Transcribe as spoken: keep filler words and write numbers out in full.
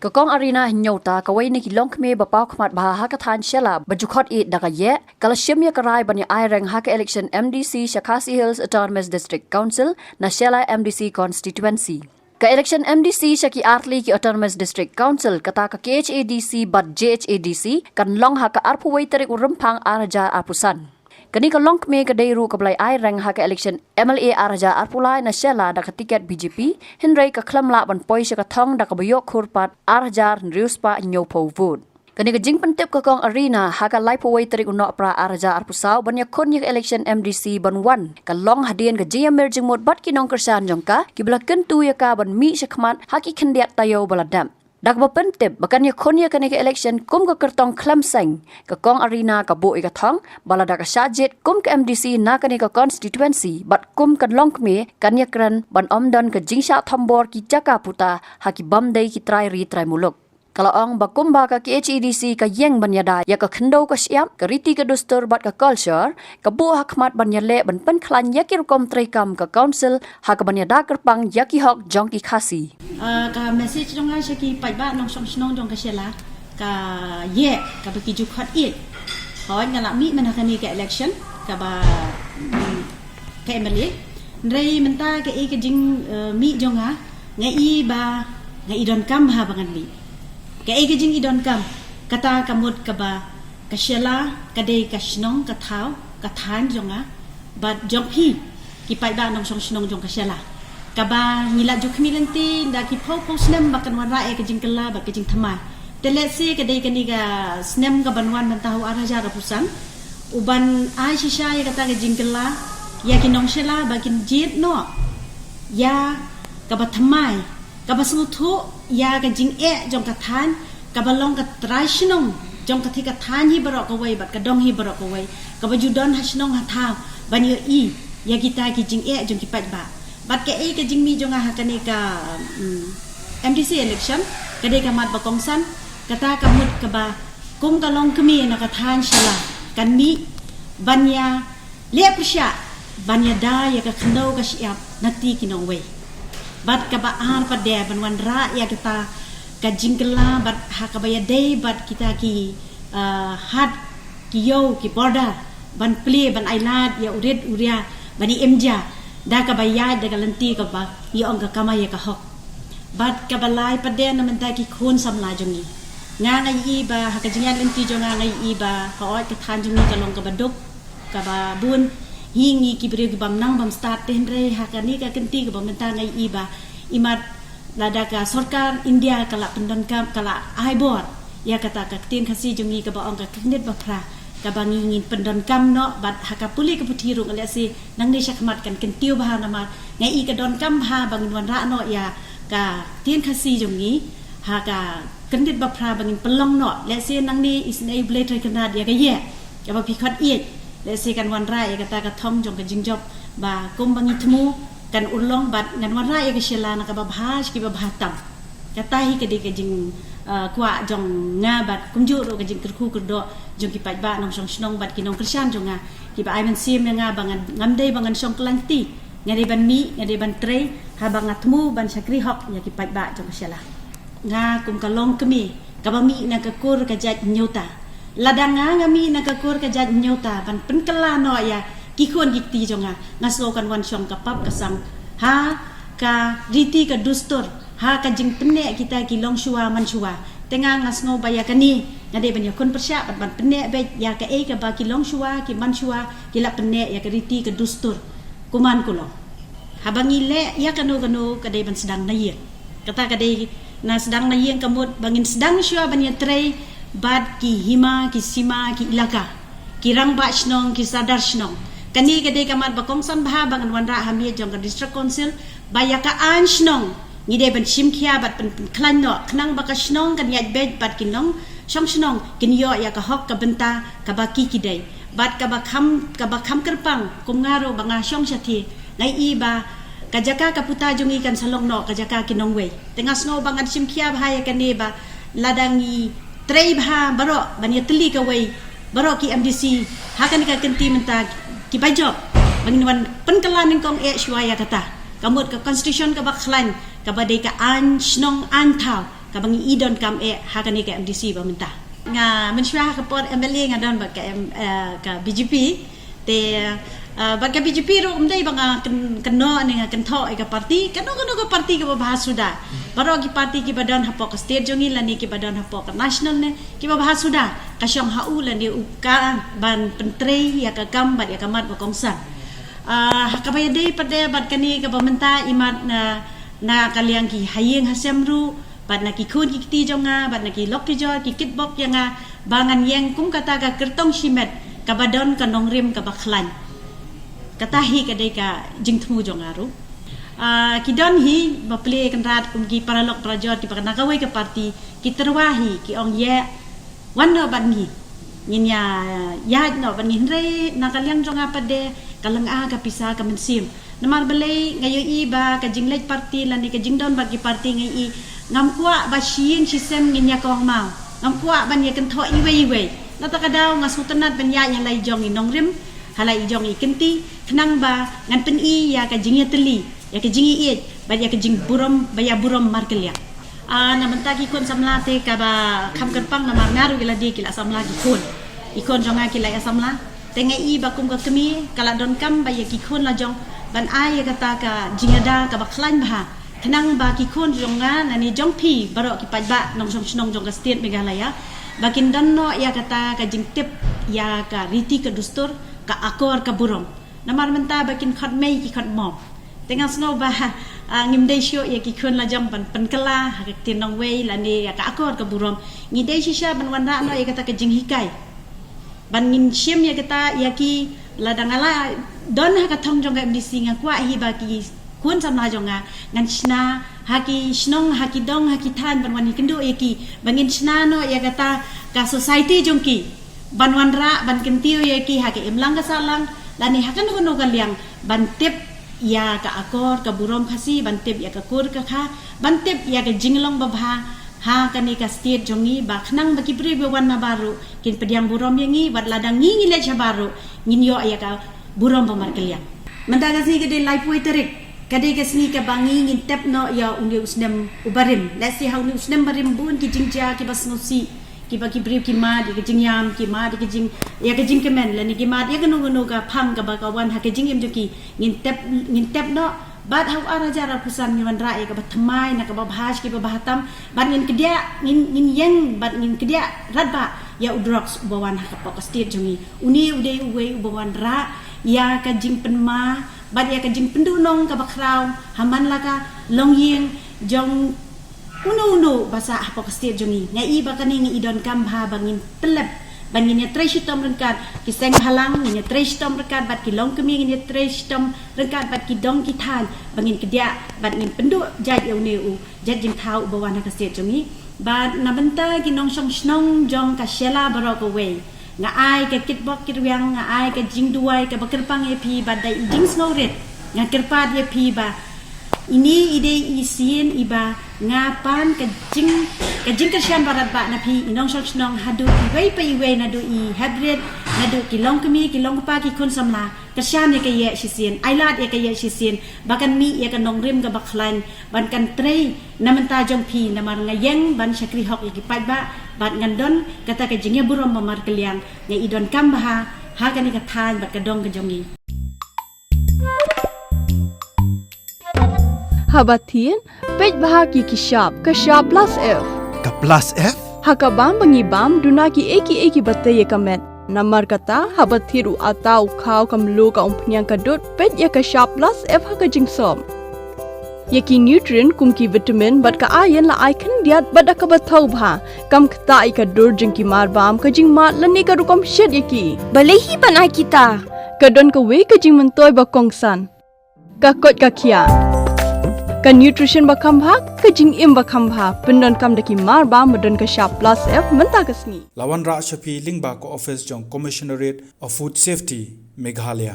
Ka Kong Arina Hynñiewta, kawei na ki longkmie ba paw khmat bha ha ka thaiñ Shella ba ju khot ïeit da ka Yeh, ka la shim ïa ka rai ban ïa ai reng ha ka election M D C sha Khasi Hills Autonomous District Council na Shella M D C constituency. Ka election M D C sha ki artylli ki Autonomous District Council, kata ka K H A D C bad J H A D C, kan long ha ka arphew wei tarik u Rymphang ar hajar arphew san. Kane ka longkmie ka dei ruh kaba la ai reng ha ka election M L A ar hajar arphew lai na Shella da ka tiket B J P, hynrei ka khlem lah ban poi sha ka thong da kaba ïoh khur pat ar hajar hynriew spah hynñiewphew vote. Kane ka jingpyntip ka Kong Arina ha ka laiphew wei tarik u Nohprah ar hajar arphew saw ban ïakhun ïa ka election M D C ban wan, ka long hadien ka jingïamir jingmut bad ki nongkyrshan jong ka, kiba la kyntu ïa ka ban mih shakhmat ha ki khyndiat taïew ba la dep. Da kaba pyntip ba kan ïakhun ïa kane ka election kum ka kyrtong khlem seng, ka Kong Arina ka buh ïa ka thong ba lada ka shah jied kum ka M D C na kane ka constituency bad kum ka longkmie, kan ïakren ban ym don ka jingshah thombor ki jaka puta ha ki bym dei ki trai ri trai muluk. Ka la ong ba kumba ka K H A D C ka ïeng ban ïada ïa ka khyndew ka shyiap, ka riti ka dustur bad ka culture, ka buh ha khmat ban ïaleh ban pynkhlaiñ ïa ki rukom treikam ka council ha kaban ïada kyrpang ïa ki hok jong ki Khasi. Ah, ka message jong nga sha ki paidbah nongshong shnong jong ka Shella, ka Yeh kaba ki ju khot ïeit. Hooid, nga lah mih mynta kane ka election kaba, mm, ka M L A. Hynrei mynta kaei ka jing, eh, mih jong nga, nga i ba nga i donkam ha ba ngan mih. Kaei ka jing i donkam, kata ka mut kaba ka Shella ka dei ka shnong ka thaw ka thaiñ jong nga bad jong phi ki paidbah nongshong shnong jong ka Shella, kaba ngi la ju khmih lynti da ki phew phew snem ba kan wanrah ïa ka jingkylla bad ka jingthymmai. Te lehse ka dei kane ka snem kaban wan mynta ha u ar hajar arphew san, u ban ai shisha ïa kata ka jingkylla ïa ki nong Shella ba kin jied noh ïa kaba thymmai, kaba sngewthuh ïa ka jingeh jong ka thaiñ, kaba long ka trai shnong jong ka thik ka thaiñ hi baroh kawei bad ka dong hi baroh kawei, kaba ju don ha shnong ha thaw ban ïohi ïa kita ki jingeh jong ki paidbah. Bad kaei ka jingmih jong nga ha kane ka, mm, M D C election, ka dei ka mat ba kongsan, kata ka mut kaba kum ka longkmie na ka thaiñ Shella kan mih ban ïa leh pyrshah ban ïada ïa ka khyndew ka shyiap na kti ki nongwei. Bad kaba ar pat de ban wanrah ïa kata ka jingkylla bad ha kaba ïadei bad kita ki, ah, hat ki ïew ki border ban plie ban ailad ïa u rit u ria ban ïa im ja da kaba ïaid da ka lynti kaba ngi ong ka kamai ïa ka hok. Bad kaba lai pat de na mynta ki khun samla jong ngi. Nga nga i ba ha ka jingïaid lynti jong nga nga i ba hooid ka thaiñ jong ngi ka long kaba duk kaba bun, hi ngi ki briew ki bym nang bym stad, te hynrei ha kane ka kynti kaba mynta nga i ba imat lada ka sorkar India ka la pyndonkam, ka la ai bor ïa kata ka ktien Khasi jong ngi kaba ong ka kyndit ba phra, kaba ngi ngin pyndonkam noh bad ha ka pule ka puthi ruh nga lehse nangne shakhmat kan kyntiew bha, namar nga i ka donkam bha ba ngin wanrah noh ïa ka ktien Khasi jong ngi ha ka kyndit ba phra ba ngin pynlong noh, lehse nangne isynei U Blei Trai Kynrad ïa ka Yeh kaba phi khot ïeit, lehse kan wanrah ïa kata ka thong jong ka jingjop ba kum ba ngi thmu kan urlong bad ngan wanrah ïa ka Shella na kaba bha sha kiba bha tam. Kata hi ka dei ka jing, ah, kwah jong nga bad kumjuh ruh ka jingkyrkhu kyrdoh jong ki paidbah nongshong shnong bad ki nongkyrshan jong nga kiba ai mynsiem ïa nga ba ngan, ngam dei ba ngan shong kyllaiñ kti, nga dei ban mih, nga dei ban trei haba nga thmu ban shakri hok ïa ki paidbah jong ka Shella. Nga kum ka longkmie kaba mih na ka kur ka jait Hynñiewta, lada nga nga mih na ka kur ka jait Hynñiewta ban pynkylla noh ïa ki khun ki kti jong nga, nga sngew kan wan shong ka pap ka sang ha ka riti ka dustur, ha ka jingpynneh kita ki longshuwa manshuwa. Te nga nga sngew ba ïa kane nga dei ban ïakhun pyrshah bad ban pynneh beit ïa kaei kaba ki longshuwa ki manshuwa ki la pynneh ïa ka riti ka dustur. Kumno kumno haba ngi leh ïa kano kano ka dei ban sdang na ïing. Kata ka dei na sdang na ïing ka mut ba ngin sdang shuwa ban ïatrei bad ki hima ki sima ki ilaka, ki rangbah shnong, ki sardar shnong. Kane ka dei ka mat ba kongsan bha ba ngan wanrah ha miej jong ka District Council ba ïa ka aiñ shnong ngi dei ban shim khia bad pyn, pynkhlaiñ noh khnang ba ka shnong kan ïaid beit bad ki nongshong shnong kin ïoh ïa ka hok ka bynta kaba ki ki dei bad kaba kham, kaba kham kyrpang. Kum nga ruh ba nga shong shathie, nga i ba ka jaka ka puta jong ngi kan sa long noh ka jaka ki nongwei. Te nga sngew ba ngan shim khia bha ïa kane ba lada ngi trei bha baroh ban ïatylli kawei baroh ki M D C ha kane ka kynti mynta kiba jop, ba ngin wan pynkylla nyngkong eh shuwa ïa kata. Ka mut ka constitution kaba khlaiñ kaba dei ka aiñ shnong aiñ thaw, Kaba ngi i donkam eh ha kane ka M D C ba mynta. Nga mynshuwa ha ka por M L A nga don bad ka M, eh, ka B J P. Te, eh, bad ka B J P ruh ym dei ba nga kyn-, kynnoh ne nga kynthoh ïa ka party, kano kano ka party kaba bha suda. Baroh ki party kiba don hapoh ka state jong ngi lane kiba don hapoh ka national ne kiba bha suda. Ka shong ha u lane u ka ban pyntrei ïa ka kam bad ïa ka mat ba kongsan. Ah, ha kaba ïadei pat de bad kane kaba mynta imat na, na ka liang ki ha ïing ha sem ruh, bad na ki khun ki kti jong nga, bad na ki lok ki jor, ki kitbok ïa nga, ba ngan ïeng kum kata ka kyrtong shimet, kaba don ka nongrim kaba khlaiñ. Kata hi ka dei ka jingthmu jong nga ruh. Ah, ki don hi, ba plie kynrad kum ki paralok parajor, kiba na kawei ka party, ki tyrwa hi, ki ong ïa, wan noh bad ngi. Ngin ïa, ïa noh bad ngi hynrei, na ka liang jong nga pat de, ka lynga ka pisa ka mynsiem. Namar balei nga ïohi ba ka jingleit party lane ka jingdon bad ki party nga ïohi ngam kwah ba shi ïing shi sem ngin ïa kong maw. Ngam kwah ban ïa kynthoh iwei iwei. Nata ka daw nga sngewtynnat ban ïa ïa la i jong i nongrim, ha la i jong i kynti, khnang ba ngan pyni ïa ka jingïatylli, ïa ka jingïeit, bad ïa ka jingburom, ba ïa burom markylliang. Ah, na mynta ki khun samla te kaba kham kyrpang namar nga ruh ïa lade ki la samla ki khun. I khun jong nga ki la ïa samla. Te nga i ba kum ka kmie, ka la donkam ba ïa ki khun la jong, ban ai ïa kata ka jingada kaba khlaiñ bha. Khnang ba ki khun jong nga, lane jong phi, baroh ki paidbah, nongshong shnong jong ka state Meghalaya. Ba kin don noh ïa kata ka jingtip, ïa ka riti ka dustur, ka akor ka burom. Namar mynta ba kin khot mei ki khot mom. Te nga sngew ba, ah, ngim dei shuh ïa ki khun la jong ban pynkylla, ha ka ktien nongwei, lane ïa ka akor ka burom. Ngi dei shisha ban wanrah noh ïa kata ka jinghikai. Ban ngin shim ïa kata ïa ki lada nga la don ha ka thong jong ka M D C nga kwah hi ba ki khun samla jong nga ngan shna ha ki shnong ha ki dong ha ki thaiñ ban wan ïakynduh ïa ki ban ngin shna noh ïa kata ka society jong ki ban wanrah ban kyntiew ïa ki ha ka imlang ka sahlang lane ha kano kano ka liang ban tip ïa ka akor ka burom Khasi ban tip ïa ka kur ka kha ban tip ïa ka jinglong babha ha kane ka state jong ngi ba khnang ba ki briew ba wan na baroh kin pdiang burom ïa ngi, wat lada ngi ngi leit sha baroh, ngin ïoh ïa ka burom ba markylliang. Mynta ka sngi ka dei laiphew tarik, ka dei ka sngi kaba ngi ngin tep noh ïa une u snem u barim. Let's say ha une u snem barim bun ki jingjia kiba sngewsih, kiba ki briew ki mad ïa ka jingïam, ki mad ïa ka jing, ïa ka jingkmen, lane ki mad ïa kano kano ka phang kaba ka wan ha ka jingim jong ki, ngin tep, ngin tep noh, bad ha u ar hajar arphew san ngin wanrah ïa kaba thymmai na kaba bha sha kiba bha tam, bad ngin kdiah, ngin, ngin ïeng, bad ngin kdiah radbah ïa u drugs uba wan ha ka pok ka state jong ngi. Une u dei uwei uba wanrah ïa ka jingpynma bad ïa ka jingpynduhnong kaba khraw ha man la ka longïing jong uno uno ba sah ha pok ka state jong ngi. Nga i ba kane ngi i donkam bha ba ngin pyllep, ba ngin ïatrei shitom ryngkat ki seng bhalang, ngin ïatrei shitom ryngkat bad ki longkmie, ngin ïatrei shitom ryngkat bad ki dong ki thaiñ, ba ngin kdiah, bad ngin pynduh jait ïa une u jait jingthaw uba wan ha ka state jong ngi. Bad na bynta ki nongshong shnong jong ka Shella baroh kawei, nga ai ka kitbok kitrwiang, nga ai ka jingduwai kaba kyrpang ïa phi, bad da i jingsngewrit nga kyrpad ïa phi ba ine i dei i sien iba nga pan ka jing, ka jingkyrshan ba radbah na phi i nongshong shnong haduh iwei pa iwei, naduh i heprit, naduh ki longkmie, ki longkpa, ki khun samla. Kyrshan ïa ka ïeh shisien, ailad ïa ka ïeh shisien, ba kan mih ïa ka nongrim kaba khlaiñ, ban kan trei na bynta jong phi, namar nga ïeng ban shakri hok ïa ki paidbah, bad ngan don kata ka jingïaburom ba markylliang. Nga i donkam bha ha kane ka thaiñ bad ka dong ka jong ngi. Haba thied, peit bha ki ki shap, ka shap plus F. Ka plus F? Ha ka bam ba ngi bam, duna ki ei ki ei kiba tei ïa ka met. Namar kata, haba thied u atta, u khaw, ka mluh, ka umphniang, ka dud, peit ïa ka shap plus F ha ka jingsop. Ïa ki nutrient kum ki vitamin bad ka iron la ai khyndiat bad da kaba thaw bha. Kam ktah ïa ka dur jong ki mar bam, ka jingmad lane ka rukom shet ïa ki. Balei hi ban ai kita? Ka don kawei ka jingmyntoi ba kongsan. Ka koit ka khiah. Ka nutrition ba kham bha, ka jingim ba kham bha. Pyndonkam da ki mar bam ba don ka shap plus F mynta ka sngi. La wanrah sha phi lyngba ka office jong Commissionerate of Food Safety, Meghalaya.